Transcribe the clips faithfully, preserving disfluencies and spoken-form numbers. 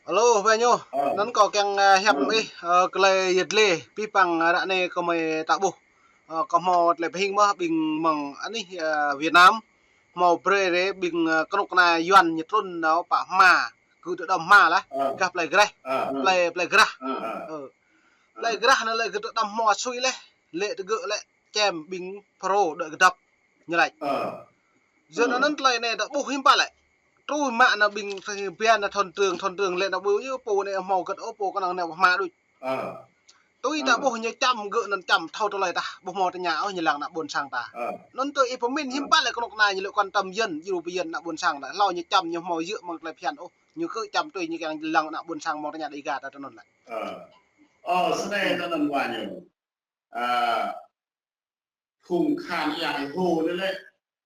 Alo, ƀing ñu. Anŭn kâo kiăng, ơ, hiăp ih, ơ, tơlơi yet lĕ, pih păng, ơ, ră anai kâo mơi ta ƀuh. Ơ, kâo hmâo tơlơi pơhing mơ̆ ƀing mơ̆ng anih, ơ, Việt Nam, hmâo brơi rê ƀing, ơ, kơnuk kơna Yuan ñu trŭn nao pơ hma, gơ̆ tơdăm hma lah, gah plei Grah, plei, plei Grah. Ơ. Plei Grah anŭn lĕ gơ̆ tơdăm hmua sui leh, lĕ tơgơ̆ lĕ čem ƀing Phrô đuaĭ kơdăp ñu laĭ. Yua anŭn tơlơi anai ta ƀuh hiư̆m pă lĕ. Truh mă anŭn ƀing biă anŭn thôn trưởng, thôn trưởng lĕ anŭn ƀu yua pô anai hmâo gơ̆t ôh, pô kơnơ̆ng anai pơ hma đôč. Tui ta ƀuh ñu čăm gơ̆ anŭn čăm thâo tơlơi tah, ƀu hmâo tơña ôh ñu lăng ană ƀôn sang ta. Anŭn tui ih pơmĭn hiư̆m pă lĕ kơnuk kơna ñu lĕ quan tâm Yuan, djru pơ Yuan ană ƀôn sang ta. Hlâo ñu čăm ñu hmâo yơh mơ̆ng tơlơi phiăn ôh, ñu kơ čăm tui ñu kiăng lăng ană ƀôn sang mơ̆ng tơña Đêga ta tui anŭn lĕ. Ơ, snei ta anŭn wa ñu. Ơ, phung khan yang ih hô anai lĕ,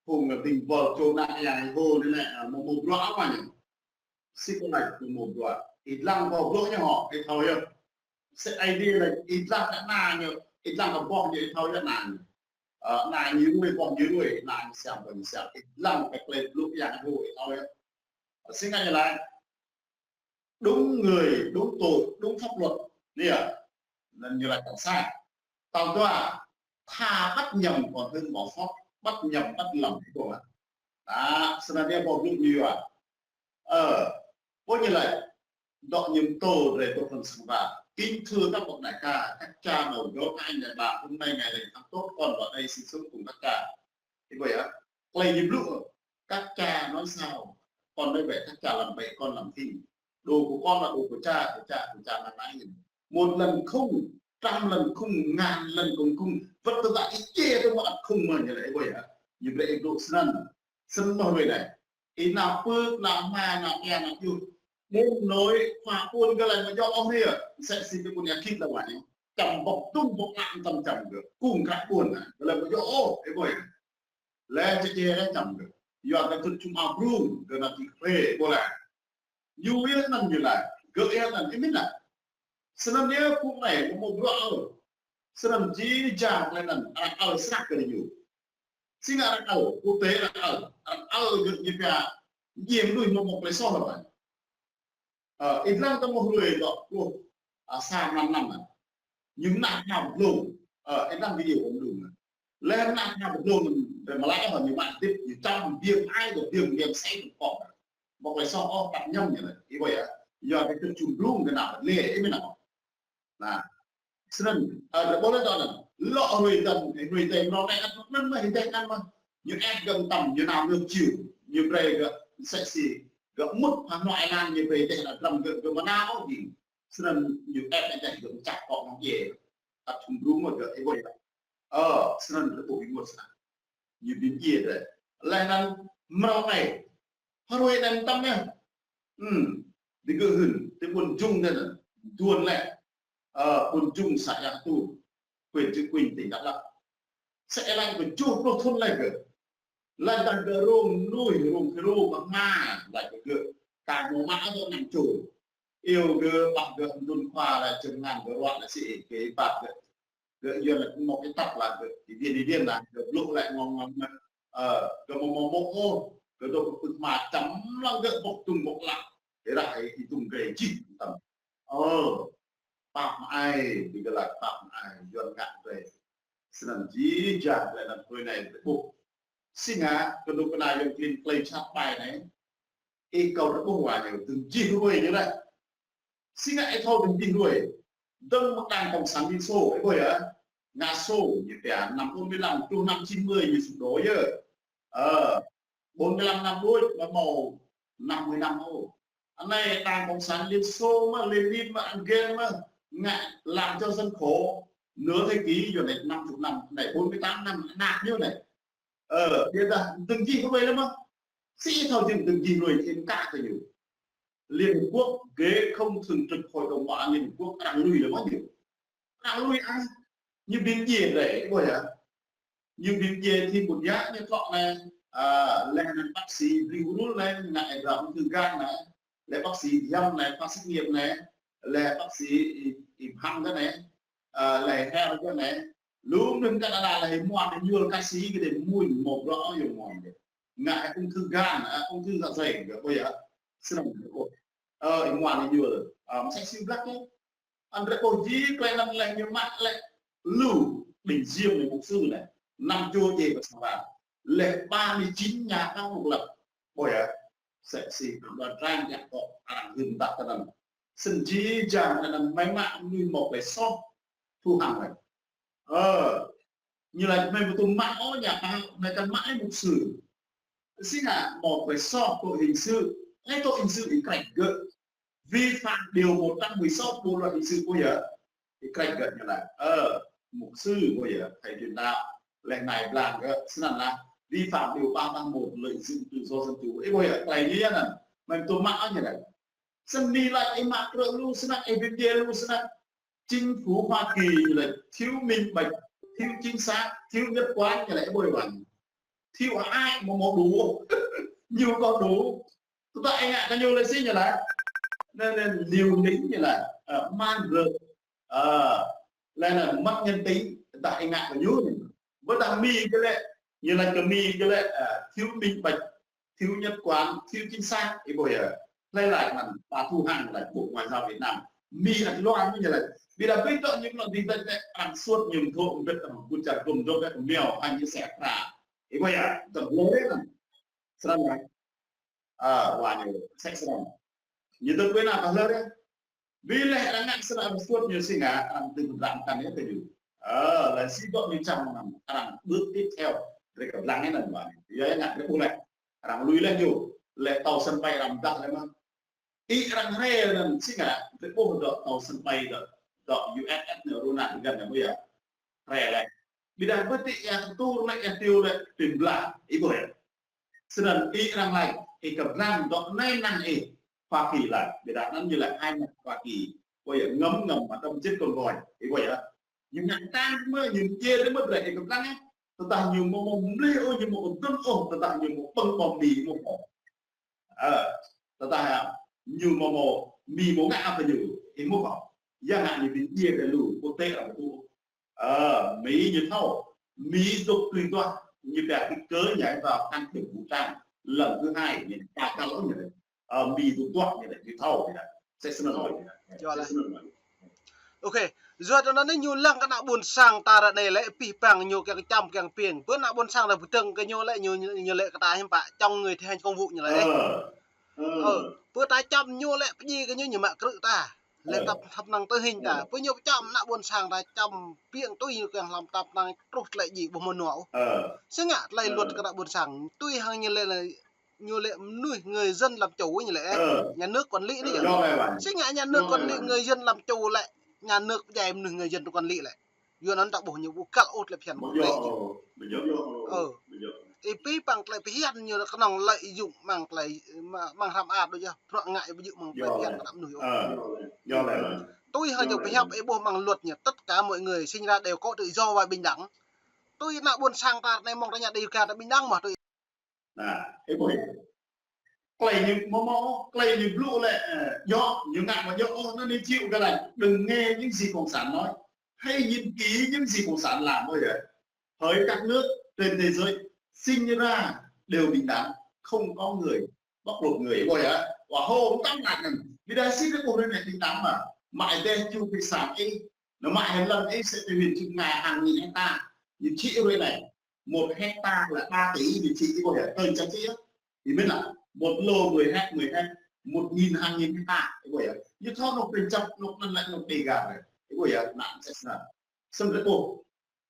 phung ƀing bol čô ană yang ih hô anai lĕ, ơ, mơ̆ mơ̆ bruă wa ñu. Sĭt kơ laĭ mơ̆ mơ̆ bruă. Ih lăng boh bruă ñu hŏ, ih thâo yơh. Sĭt Aê Diê lĕ, ih lăng kơ ană ñu, ih lăng kơ boh ñu, ih thâo yơh ană ñu. Ơ, ană ñu ruai, boh ñu ruai, ană ñu siam, boh ñu siam. Ih lăng kơ tơlơi blŭ yang ih hô, ih thâo yơh. Sĭt ngă ñu laĭ, đúng người, đúng tội, đúng pháp luật. Anai yơh. Anŭn ñu laĭ cộng sản. Tao dua, tha bắt nhầm còn hơn bỏ sót, bắt nhầm bắt lầm, ih ƀuh hă. Đó, snăn anai boh blŭ ñu yua. Ơ, ƀuh ñu laĭ, dŏ ñu pơtô drei tŏ hrŏm sang wa. Kính thưa các bậc đại ca, các cha đầu gấu, các anh đại bàng, hôm nay ngày lành tháng tốt, con vào đây sinh sống cùng các cha. Ih ƀuh yơh, tơlơi ñu blŭ, các cha nói sao, con nói vậy, các cha làm bậy, con làm thinh. Đồ của con là đồ của cha, của cha, của cha mãi mãi. Một lần không, trăm lần không, ngàn lần cũng không. Wơ̆t tơdah ih djai tơ mơ̆ ăt không mơ̆n, ñu laĭ ih ƀuh yơh. Ñu brơi ih blŭ snăn. Snăn mơ̆ hrơi anai. Ih nao pơk, nao hma, nao ia, nao djuh. Đến nỗi khua ƀuôn gơ̆ laĭ mơ̆ djŏ ôh anai yơh. Msĕ si tơ ƀuôn Ia Khit lĕ wa ñu. Čăm bŏk tung bŏk lăng tăm čăm gơ̆. Kung kră ƀuôn anai. Gơ̆ laĭ mơ̆ djŏ ôh, ih ƀuh yơh. Lĕ čơčê lĕ čăm gơ̆. Yua kơ tŭ čum ao brung, gơ̆ nao ti kơphê, ƀuh lĕ. Ñu yơh anŭn ñu laĭ, gơ̆ yơh anŭn, ih mĭn lĕ. Snăn yơh phung anai, mơ̆ mơ̆ bruă ôh. Snăn jih jang tơlơi anŭn, arăng ăl srăng kơ ñu. Sĭt ngă arăng ăl, quốc tế arăng ăl, arăng ăl gơ̆ ñu pia, ñu mơnuih mơ̆ mơ̆ tơlơi soh lĕ wa. Ơ, ih lăng tơ mơ̆ hrơi dŏ, pluh, ơ, sa mlan năm anai. Ñu mơnă tha pơ dlông, ơ, ih lăng video kơ mơ̆ dlông anai. Lĕ mơnă tha pơ dlông, drei mă laĭ hă ñu mă tip, ñu čăm biêng ai, dŏ biêng biêng sai tŭ kŏ. Mơ̆ tơlơi soh ôh, tăp ñăm ñu laĭ. Ih ƀuh yơh, yua kơ tŭ čum brung gơ̆ nao lĕ, ih mĭn nao. Anai. Snăn, ơ, drei ƀuh lĕ dŏ anŭn. Lŏ hrơi dăn, hrơi dăn mrâo anai, anŭn mơ̆, hrơi dăn anŭn mơ̆. Ñu ĕp gơ̆ tăm, ñu nao ngược chiều, ñu brơi gơ̆ msĕ si. Gơ̆ mŭt hăng nŏ êlan ñu brơi teh ană dram gơ̆, gơ̆ mơnao ôh jing. Snăn ñu ĕp teh gơ̆ mčah kŏ mơ̆ng djai. Ăt čum brung mơ̆ gơ̆, ih ƀuh yơh. Ơ, snăn drei ƀuh ih mŭt snăn. Ñu ƀing djai drei. Leh anăn mrâo anai. Hrơi anai mtam yơh. Hm. Digơ̆ hưn, ti ƀuôn Jung anai anăn. Duôn lĕ. Ơ, ƀuôn Jung xã Ia Ktu. Huyện Chư Kuin, tỉnh Đắk Lắk. Sĕ laĭ kơ tơjuh pluh thŭn lĕ gơ̆. Laĭ dah gơ̆ rông mơnuih, rông Phrô mă hma, laĭ kơ gơ̆. Kơ mơ̆ mă tơ năm čô. Iâu gơ̆, ƀah gơ̆, mdŭn khua laĭ, čơngăn gơ̆, ruă laĭ, sĭ ih kơ ƀah gơ̆. Gơ̆ yua laĭ mơ̆ kơ tăp laĭ gơ̆, ih điên, ih điên laĭ, gơ̆ blŭ laĭ ngŏng ngŏng mơ̆n. Ơ, gơ̆ mơ̆ mơ̆ mơ̆ ôh, gơ̆ dŏ kơ pưk hma čăm lăng gơ̆ bŏk tung bŏk lăng. Ih ră ih tung gơ̆ jih tăm. Ơ, pap mă ai, digơ̆ laĭ pap mă ai, Yuan ngă drei. Snăn jih jang drei anăn hrơi anai drei ƀuh. Sĭt ngă, kơnuk kơna Yuan klin klei čăt ƀai anai. Ih kâo drei ƀuh wa ñu, dơ̆ng jih hrơi ñu laĭ. Sĭt ngă ih thâo dơ̆ng jih hrơi. Dơ̆ng mơ̆ng đảng Cộng sản Liên Xô, ih ƀuh yơh. Nga Xô, ñu pia năm bốn mươi lăm, truh năm chín mươi ñu sụp đổ yơh. Ơ, bốn mươi lăm năm đuč, mă mâo năm mươi năm ôh. Anai đảng Cộng sản Liên Xô mơ̆, Lênin mơ̆, Engel mơ̆, ngă làm cho dân khổ nửa thế kỷ, yua anai năm chục năm, anai bốn mươi tám năm, anăp ñu anai. Ơ, ƀiădah dơ̆ng jih hrơi lĕ mơ̆. Sĭ thâo jing dơ̆ng jih hrơi ih mkă kơ ñu. Liên Hợp Quốc, ghế không thường trực Hội đồng Bảo an Liên Hợp Quốc arăng lui lĕ mơ̆ ñu. Arăng lui ai? Ñu ƀing djai drei, ih ƀuh yơh. Ñu ƀing djai thim ƀut yă ñu tlŏ anai, ơ, leh anăn bác sĩ Riu Rul anai, ngă ih dram thư gan anai, leh bác sĩ Hiam anai, khoa xét nghiệm anai, leh bác sĩ Y-, Y Bhang kơ anai, ơ, leh Her kơ anai. Lŭm anŭn kơ anăn leh muan ñu ka si kơ dê mui mơ̆ bruă yơh muan dê. Ngă ung thư gan, ơ, ung thư dạ dày, gơ̆ ƀuh yơh. Snăn gơ̆ ƀuh. Ơ, ih muan ih yua. Ơ, msĕ si blak yơh. Anŭn rơkâo jing klei anŭn lĕ ñu mă lĕ lu, Bình Dương anai mục sư anai. Năm chô djai pơ sang wa. Lĕ ba mươi chín nhà báo độc lập. Ƀuh yơh. Msĕ si kơ đoàn trang jak kơ arăng hưn tă kơ anŭn. Snăn jih jang anŭn mơ̆ng mă mnuih mơ̆ng klei soh thu hăng lĕ. Ơ, ñu laĭ mơ̆ng ƀu tŭ mă ôh nhà báo, mơ̆ng kăn mă ôh mục sư. Si ngă mơ̆ng klei soh tội hình sự, lĕ tội hình sự ih krĕč gơ̆. Vi phạm điều một trăm mười sáu bộ luật hình sự ƀuh yơh. Ih krĕč gơ̆ ñu laĭ. Ơ, mục sư ƀuh yơh, thầy truyền đạo. Lĕ anai blang gơ̆, snăn lah. Vi phạm điều ba ba một lợi dụng tự do dân chủ. Ih ƀuh yơh, klei ñu yơh anŭn. Mơ̆ng ƀu tŭ mă ôh ñu laĭ. Snăn ñu laĭ ih mă krư̆ lu snăk, ih bi mdjiê lu snăk. Chính phủ Hoa Kỳ ñu laĭ thiếu minh bạch, thiếu chính xác, thiếu nhất quán, ñu laĭ ih ƀuh yơh. Thiếu ai mơ̆ mơ̆ đủ. Ñu kơ đủ. Tơdah ih ngă kơ ñu lĕ si ñu laĭ. Anŭn, anŭn liều lĩnh ñu laĭ. Ơ, man rơ̆k. Ơ, lĕ anŭn mất nhân tính, tơdah ih ngă kơ ñu. Ƀôdah Mi kơ lĕ, ñu laĭ kơ Mi kơ lĕ, ơ, thiếu minh bạch, thiếu nhất quán, thiếu chính xác, ih ƀuh yơh. Lĕ laĭ anŭn, ba thu hăng laĭ Bộ Ngoại giao Việt Nam. Mi ăt luar ñu laĭ. Ƀiădah ƀiădah ñu laĭ dĭ ƀĕ ƀĕ, arăng suôt ñu thâo ƀĕ, arăng ƀu čar gum dŏ ƀĕ, miao, hăng ñu sĕ pra. Ih ƀuh yơh, tơm lĕ anŭn. Snăn laĭ. Ơ, wa ñu, sĕ snăn. Ñu tŭ ƀơi anăp hlơi yơh. Ƀiădah arăng ngă snăn arăng suôt ñu si ngă, arăng tŭ ƀrăng kăn yơh tơ ñu. Ơ, lĕ si dŏ ñu čang mơ̆n, arăng bước tiếp theo. Drơi kơ blang anai anŭn wa. Yua ngă drơi ƀuh lĕ. Arăng lui lĕ ñu. Lĕ tàu sân bay arăng dah lĕ mơ̆n. Ih arăng rai anŭn si ngă, drơi ƀuh dŏ tàu sân bay dŏ, dŏ U S S anŭn Ronald Reagan anŭn ƀuh yơh. Rai lĕ. Ƀiădah ƀu tĭ ia tur lĕ ia tiu lĕ, tĭm blah. Ih ƀuh yơh. Snăn ih arăng laĭ, ih kơ blang dŏ anai năng ih, Hoa Kỳ laĭ. Ƀiădah anŭn ñu laĭ hai mặt Hoa Kỳ. Ƀuh yơh, ngăm ngăm mà đâm chết con voi. Ih ƀuh yơh. Ñu ngă tang mơ̆, ñu djai mơ̆ drơi ih kơ blang ih. Tơdah ñu mơ̆ mơ̆ mlih ôh, ñu mơ̆ ƀu dơ̆ng ôh, tơdah ñu mơ̆ ƀơ̆ng bom Mi mơ̆ ôh. Ơ, tơdah ñu mơ̆ mơ̆ Mi mơ̆ ngă kơ ñu, ih mơ̆ ôh. Yang ngă ñu bi djai kơ lu, quốc tế arăng tŭ. Ơ, Mi ñu thâo. Mi dŏ tui duah, ñu pia cái cớ nhảy vào can thiệp vũ trang lần thứ hai, ñu ta kal ôh ñu. Ơ, Mi dŏ duah ñu ñu thâo ñu. Sĕ snăn ôh. Yua lĕ. Ôkê, yua anŭn anai ñu lăng kơ ană ƀuôn sang ta ră anai lĕ pih păng ñu kiăng čăm kiăng piêng. Ƀơi ană ƀuôn sang ta pơdơ̆ng kơ ñu lĕ ñu, ñu, ñu lĕ kơ ta hiư̆m pă chống người thi hành công vụ ñu lĕ. Ơ. Ơ, ƀơi ta čăm ñu lĕ pơdjai kơ ñu ñu mă krư̆ ta. Lĕ tăp thăp năng tơ hing ta. Ƀơi ñu čăm ană ƀuôn sang ta čăm piêng tui ñu kiăng hlăm tăp năng truh tơlơi djai ƀuh mơnuă. Ơ. Si ngă tơlơi luật kơ ană ƀuôn sang. Tui hăng ñu lĕ lĕ ñu lĕ mnuih người dân làm chủ ñu lĕ. Ơ. Nhà nước quản lý anai yơh. Yơh, yơh, yơh. Si ngă nhà nước quản lý người dân làm chủ lĕ. Nhà nước pơdjai mnuih người dân quản lý lĕ. Yua anŭn ta ƀuh ñu ƀu kăl ôh tơlơi phiăn. Ƀu djơ̆ ôh, ƀu djơ̆ ôh. Ơ. Ƀu djơ̆. Ih pih păng tơlơi phiăn ñu kơnơ̆ng lợi dụng mơ̆ng tơlơi, mă-, mơ̆ng hrăm ar đôč yơh. Bruă ngă ih ƀu djơ̆ mơ̆ng tơlơi phiăn kơ ană mnuih ôh. Ơ. Yơh, yơh. Tui hăng ñu pơhiăp ih ƀuh mơ̆ng luật ñu, tất cả mọi người sinh ra đều có tự do và bình đẳng. Tui ană ƀuôn sang ta anai mơ̆ng ta ngă đi kơ ta bình đẳng mơ̆ tui. Nah, ih ƀuh. Klei ñu mơ̆ mơ̆, klei ñu blŭ lĕ, ơ, djơ̆, ñu ngă mơ̆ djơ̆ ôh, anŭn ñu chịu kơ laĭ. Đừng nghe những gì cộng sản nói. Hãy nhìn kỹ những gì cộng sản làm, ƀuh yơh. Hỡi các nước trên thế giới, sinh ra đều bình đẳng, không có người bóc lột người, ƀuh yơh. Wa hô, mơ̆ng tăm ngă anŭn. Ƀiădah si kơ ƀuh anai bình đẳng mơ̆. Mă ih dêh ču pih sang ih. Anŭn mă hĭn lăn ih sĕ tui hĭn čŭp ngă hăng ñu hĕ ta. Ñu čih rơi anai. Một hecta là ba tỷ, ih či, ih ƀuh yơh, tơl čang či yơh. Ih mĭn lah, một lô mười héc, mười héc, một nghìn hàng nghìn hecta, ih ƀuh yơh. Ñu thâo anŏ pơčăp, anŏ anŭn lĕ anŏ Đêga anai. Ih ƀuh yơh, anŭn sĕ snăn. Snăn lĕ ƀuh.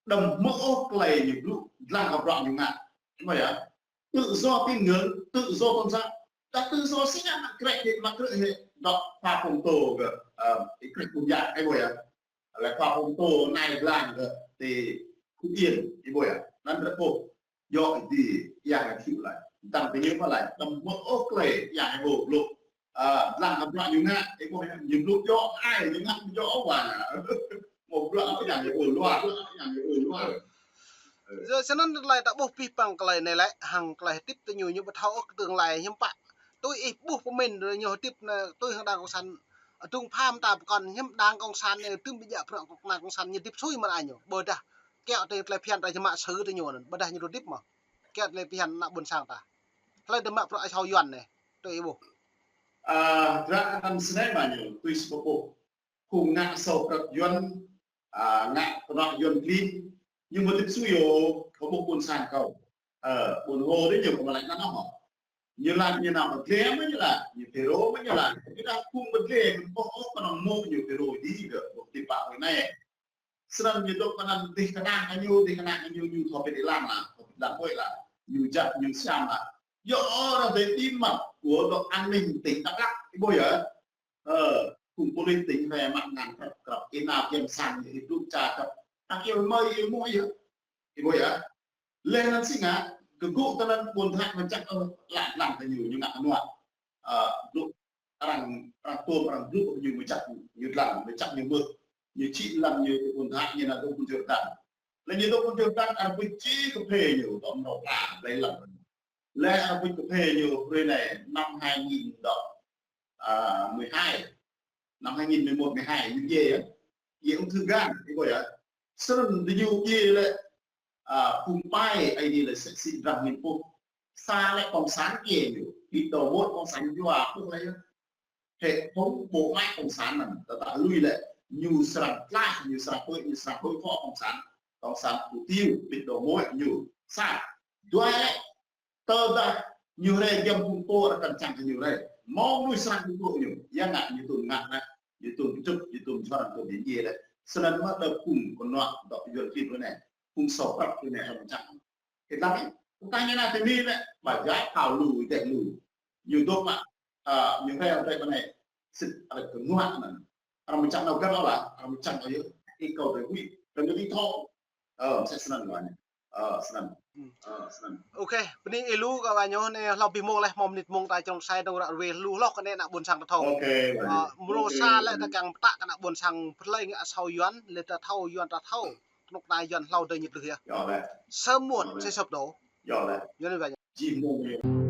Đăm hmư̆ ôh klei ñu blŭ, dlăng kơ bruă ñu ngă. Ih ƀuh yơh. Tự do tín ngưỡng, tự do tôn giáo. Ta tự do si ngă mă krư̆ hĭ, mă krư̆ hĭ, dŏ khua pơtô kơ, ơ, ih krư̆ pơjăk, ih ƀuh yơh. Lĕ khua pơtô anai blang kơ ti Phú Yên, ih ƀuh yơh. Anŭn rơ̆k ƀuh. Djơ̆ ti yang ih chịu laĭ. Tăng ti ñu pơlaĭ. Đăm hmư̆ ôh klei yang ih ƀuh blŭ. Ơ, dlăng kơ bruă ñu ngă, ih ƀuh yơh. Ñu blŭ djơ̆ ai, ñu ngă djơ̆ wa. Mơ̆ bruă yang ih ƀuh luar, yang ih ƀuh luar. Yơh, snăn tơlơi ta ƀuh pih păng klei anai lĕ, hăng klei hơdip tơ ñu, ñu ƀu thâo ôh kơ tương lai hiư̆m pă. Tui ih ƀuh pơmĭn ñu hơdip anai, tui hăng đảng cộng sản, adrung pham ta pơkŏn hiư̆m đảng cộng sản anai, tơm ƀu djơ̆ bruă kơ đảng cộng sản ñu hơdip sui mơ̆n ai ñu. Ƀôdah, kiăo tơlơi phiăn ta čơmă sư̆ tơ ñu anŭn, ƀôdah ñu hơdip mơ̆. Kiăo tơlơi phiăn ană ƀuôn sang ta. Hlơi tơmă bruă asâo Yuăn anai, tui ih ƀuh. Ơ, dră anăn snei mă ñu, tui si pơpŭ. Phung ngă sâo prăk Yuăn, ơ, ngă kơnuk Yuăn klin, ñu mơ̆ tĭp sui ôh, kơ ƀuh ƀôn sang kâo. Ơ, ƀôn hô đĭ ñu kơ mă laĭ anăn ôh. Ñu laĭ ñu nao pơdlê mơ̆ ñu laĭ, ñu pơrô mơ̆ ñu laĭ. Ñu đah phung pơdlê, kơ ƀuh ôh kơnơ̆ng mơ̆ ñu pơrô đĭ đơ, ƀuh tĭp pă wơi anai. Snăn ñu dŏ kơ anăn dih kơnang kơ ñu, dih kơnang kơ ñu, ñu thâo pĭt êlan lah, thâo pĭt êlan wơi lah, ñu jăk, ñu siam lah. Yua ôh ră anai bí mật của đội an ninh tỉnh Đắk Lắk, ih ƀuh yơh. Ơ, phung pôlis tỉnh rai mă ngăn krăp, krăp, ih nao giăm sang, ih blŭ ča krăp. Hăng ih mơi, ih mơi yơh. Ih ƀuh yơh. Leh anăn si ngă, kơ gŭ tơ anăn ƀôn tha mơčah, ơ, lăng, lăng kơ ñu, ñu ngă kơnuă. Ơ, blŭ arăng, arăng tuôm, arăng blŭ ñu mơčah, ñu lăng, mơčah ñu mơ̆. Ñu čih lăng ñu kơ ƀôn tha ñu nao dŏ ƀôn Jôrđan. Leh ñu dŏ ƀôn Jôrđan, arăng pơčih kơ phê ñu, dŏ mrâo pla, blai lăng. Leh arăng pơčih kơ phê ñu, hrơi anai, năm hai nghìn dŏ, à, mười hai. Năm hai nghìn mười một, mười hai, ñu djai yơh. Djai ung thư gan, ih ƀuh yơh. Snăn diñu djai lĕ, à, phung ƀai, ai đi lĕ sĕ si drah min pŭ. Sa lĕ cộng sản djai ñu, đi đầu mối cộng sản yua pŭ lĕ yơh. Hệ thống bộ máy cộng sản anăn, tơdah lui lĕ, ñu srăng tlaih, ñu srăng tui, ñu srăng tui phó cộng sản. Cộng sản thủ tiêu, đi đầu mối ñu. Sa, dua lĕ, tơdah ñu rai giăm phung pô arăng kăn čang kơ ñu rai. Mâo mơnuih srăng kơ ñu. Yua ngă ñu tŭn ngă anai, ñu tŭn kơčŭp, ñu tŭn čuăr, ñu tŭn djai anai. Snăn mơ̆ đơ phung kơnuă dŏ Yuăn klin anai. Phung sâo prăk anai hăng čang. Kơ lăng, tơdah ñu nao tơ mi anai, ƀă djai thâo lu, deh lu. Ñu dŏ mă, ơ, ñu rai, rai ƀă anai. Sĭt arăng kơnuă anăn. Arăng mơčah nao găn ôh lah, arăng mơčah nao yơh. Ih kâo rai huĭ, arăng ñu đi thâo. Ơ, msĕ snăn wă anai. Ơ, snăn. Hmm. Ơ, snăn. Ok, bơni ih lu kơ wa ñu anai hlâo bi mông leh mâo mnĭt mông ta črông sai dong ră ruai lu hloh kơ anai ană ƀôn sang ta thâo. Ok, wa ñu. Ơ, mrô sa lĕ ta kiăng pơtă kơ ană ƀôn sang pơtlơi ngă sâo Yuăn, lĕ ta thâo Yuăn ta thâo. Kơnuk kơna Yuăn hlâo dơi ñu tơlưh yơh. Yơh lĕ. Sớm muộn sẽ sụp đổ. Yơh lĕ. Yơh lĕ wa ñu. Jih mông yơh.